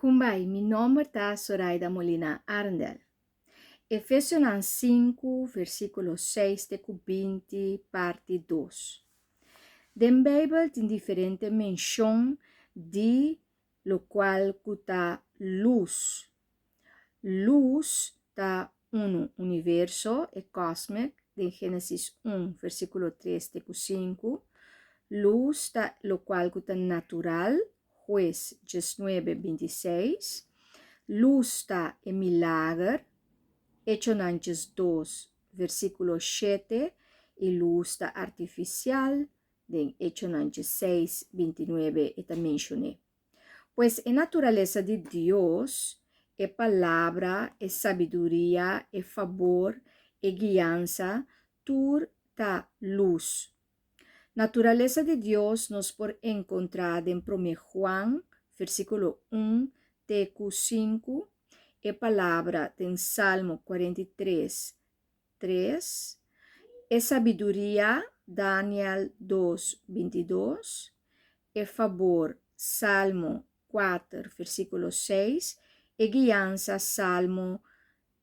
Kumbai, mi nomber ta Soraida Molina Arendel. Efesionan 5, versíkulo 6 te ku 20, parti 2. Den Beibel tin diferente menshon di lokual ku ta lus. Lus ta unu universo, e cosmic, den Génesis 1, versíkulo 3 te ku 5. Lus ta lokual ku ta natural, Hues 19, 26. Lus ta e milager, Echonan 2, versíkulo 7. I lus ta artifisial, den Echonan 6, 29 e ta menshon'é. Pues e naturalesa di Dios, e palabra, e sabiduria, e fabor, e guiansa, tur ta lus. Naturalesa di Dios nos por enkontrá den Promé Juan, versíkulo 1 te ku 5, e palabra den Salmo 43, 3, e sabiduria, Daniel 2, 22, e fabor, Salmo 4, versíkulo 6, e guiansa, Salmo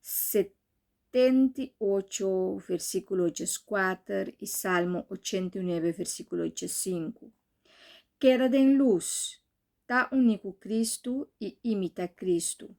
78, versíkulo 4 i Salmo 89, versíkulo 5. Keda den lus, ta uní ku Kristu i imitá Kristu.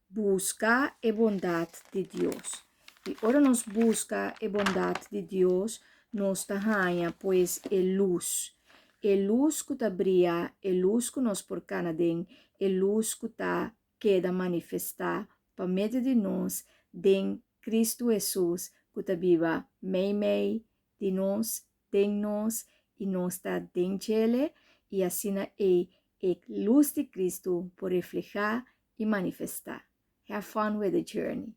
Buska e bondat di Dios. I ora nos buska e bondat di Dios, nos ta haña pues e lus. E lus ku ta bria, e lus ku nos por kana den, e lus ku ta keda manifestá pa medio di nos den Kristu Hesus ku ta biba meimei di nos, den nos, i nos ta den djele, i asina ei e lus di Kristu por reflehá i manifestá. Have fun with the journey.